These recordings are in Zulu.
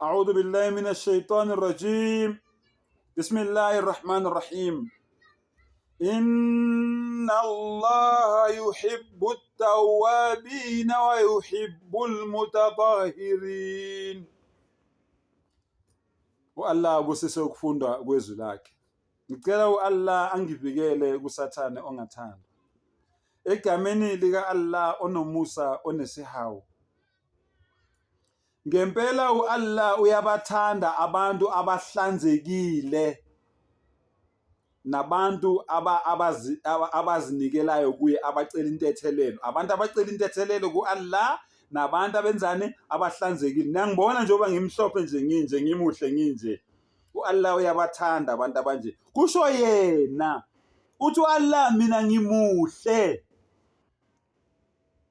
أعوذ بالله من الشيطان الرجيم بسم الله الرحمن الرحيم إن الله يحب التوابين ويحب المتطهرين. U-Allah ubusise ukufundwa kwezwi lakhe. Ngicela u-Allah angivikele kuSathane ongathandwa. Egameni lika-Allah onomusa onesihawu. Ngempela u-Allah uyabathanda abantu abahlanzekile nabantu abazinikelayo kuye, abacela intethelelo, abantu abacela intethelelo ku-Allah nabantu abenzani, abahlanzekile. Niyangibona njengoba ngimhlophe nje, nginje, ngimuhle nginje. U-Allah uyabathanda abantu abanje, kusho yena. Uthi u-Allah, mina ngimuhle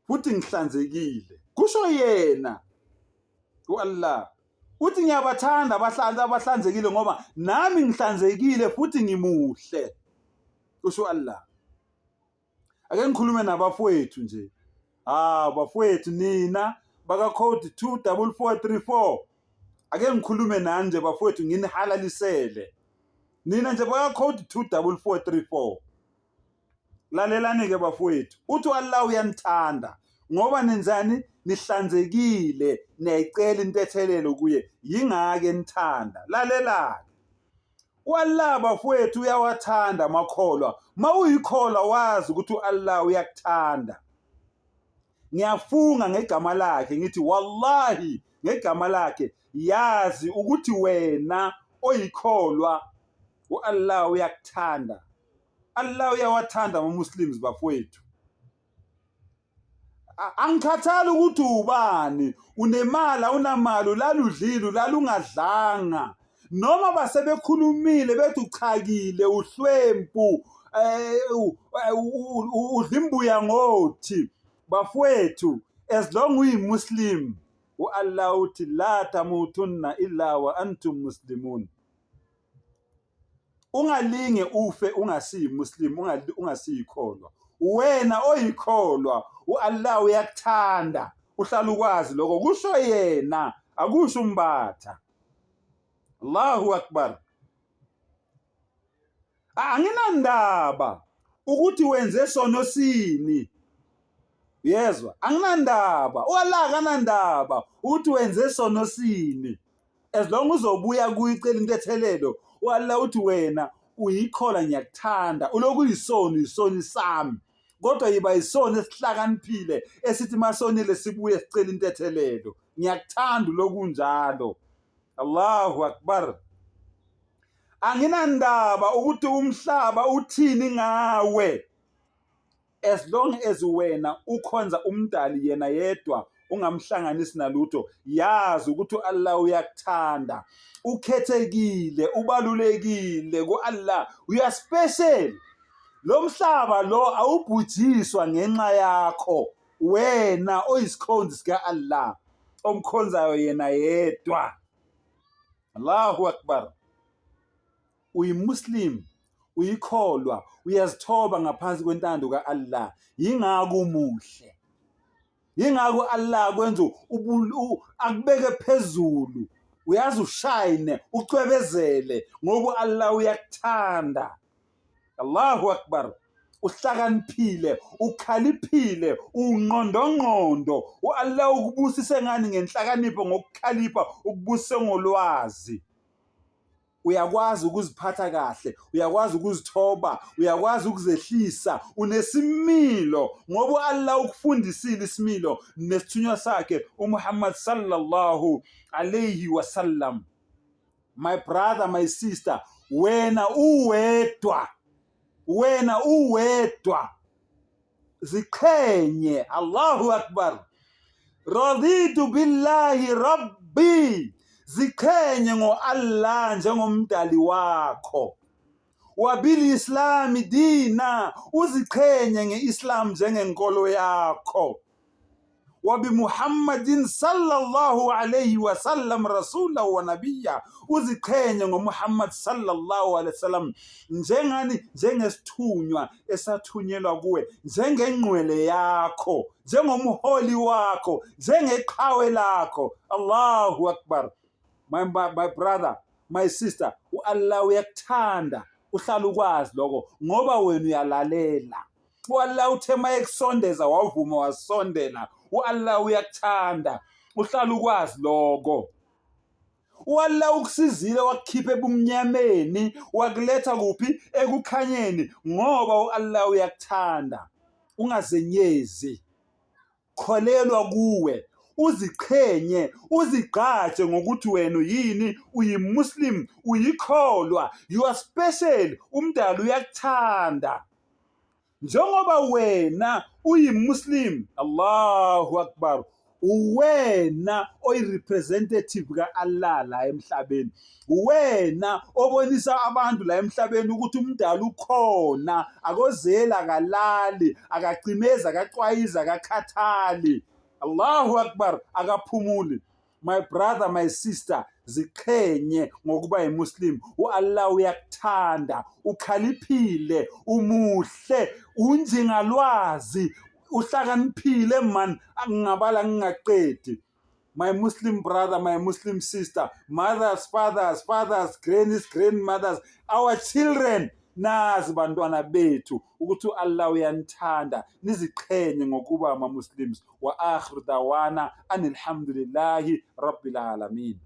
futhi ngihlanzekile, kusho yena u-Allah. Uthi ngiyabathanda abahlanzi abahlanzekile ngoba nami ngihlanzekile futhi ngimuhle, kusho u-Allah. Ake ngikhulume nabafowethu nje. Ah bafowethu, nina baka code 24434, ake ngikhulume nani nje bafowethu, nginihalalisele nina nje baka code 24434. Lalelani-ke bafowethu, uthi u-Allah uyanithanda ngoba nenzani? Nihlanzekile, niyayicela intethelelo kuye, yingake nithanda. Lalela-ke, u-Allah bafowethu uyawathanda amakholwa. Ma uyikholwa wazi ukuthi u-Allah uyakuthanda. Ngiyafunga ngegama lakhe, ngithi wallahi ngegama lakhe, yazi ukuthi wena oyikholwa u-Allah uyakuthanda. Allah uyawathanda ama-Muslims bafowethu. Angikhathali ukuthi ubani, unemali awunamali, ulala udlile, ulala ungadlanga, noma basebekhulumile bethi uchakile, uhlwempu, udla imbuya ngothi. Bafowethu, as long uyi-Muslim, u-Allah uthi la tamutunna illa wa antum muslimun. Ungalinge ufe ungasiyi-Muslim, ungasiyikholwa. Wena oyikholwa, u-Allah uyakuthanda, uhlala ukwazi lokho, kusho yena, akusho uMbatha. Allahu Akbar. Anginandaba ukuthi wenze sono sini, uyezwa? Anginandaba, u-Allah akanandaba ukuthi wenze sono sini, as long uzobuya kuye ucela intethelelo. U-Allah uthi wena uyikholwa, ngiyakuthanda, ulokhu uyisoni, uyisoni sami, kodwa yiba yisoni esihlakaniphile esithi masonile sibuye sicela intethelelo. Ngiyakuthanda ulokhu unjalo. Allahu Akbar. Anginandaba ukuthi umhlaba uthini ngawe, as long as wena ukhonza umdali yena yedwa, ungamhlanganisi nalutho, yazi ukuthi u-Allah uyakuthanda. Ukhethekile, ubalulekile ku-Allah, uya special. Lo mhlaba lo awubhujiswa ngenxa yakho wena oyisikhonzi sika-Allah omkhonzayo yena yedwa. Allahu Akbar. UyiMuslim, uyikholwa, uyazithoba ngaphansi kwentando ka-Allah, yingakho umuhle, yingakho Allah kwenza akubeke phezulu, uyazi, ushayine, ucwebezele ngoba u-Allah uyakuthanda. Allahu Akbar. Uhlakaniphile, ukhaliphile, ungqondongqondo. U-Allah ukubusise ngani? Ngenhlakanipho, ngokukhalipha, ukubusise ngolwazi. Uyakwazi ukuziphatha kahle, uyakwazi ukuzithoba, uyakwazi ukuzehlisa, unesimilo ngoba u-Allah ukufundisile isimilo nesithunywa sakhe uMuhammad sallallahu alayhi wasallam. My brother, my sister, wena uwedwa, wena uwedwa, ziqhenye. Allahu Akbar. Raditu billahi rabbi, ziqhenye ngo-Allah njengomdali wakho. Wabilislami dina, uziqhenye nge-Islam njengenkolo yakho. Wabimuhammadin sallallahu alayhi wasallam rasula wa nabiyya, uziqhenye ngoMuhammad sallallahu alayhi wasallam njengani? Njengesithunywa esathunyelwa kuwe, njengengqwele yakho, njengomholi wakho, njengeqhawe lakho. Allahu Akbar. My brother, my sister, u-Allah uyakuthanda, uhlala ukwazi lokho ngoba wena uyalalela. U-Allah uthe uma ekusondeza wavuma wasondela. U-Allah uyakuthanda, uhlala ukwazi lokho. U-Allah ukusizile wakukhipha ebumnyameni wakuletha kuphi? Ekukhanyeni, ngoba u-Allah uyakuthanda. Ungazenyezi, kholelwa kuwe, uziqhenye, uzigqaje ngokuthi wena uyini, uyimuslim, uyikholwa, you are special, umdali uyakuthanda. Njengoba wena uyimuslim, Allahu Akbar, uwena oyi-representative ka-Allah la emhlabeni, uwena obonisa abantu la emhlabeni ukuthi umdali ukhona, akozeli, akalali, akacimezi, akacwayizi, akakhathali. Allahu Akbar, akaphumuli. My brother, my sister, ziqhenye ngokuba yimuslim. U-Allah uyakuthanda, ukhaliphile, umuhle, unjingalwazi, uhlakaniphile man, ngingabala ngingaqedi. My Muslim brother, my Muslim sister, mothers, fathers, fathers, grannies, grandmothers, our children, nazi bantwana bethu ukuthi u-Allah uyanithanda, niziqhenye ngokuba ama-Muslims. Wa akhiru dawana anilhamdulillahi rabbil alamin.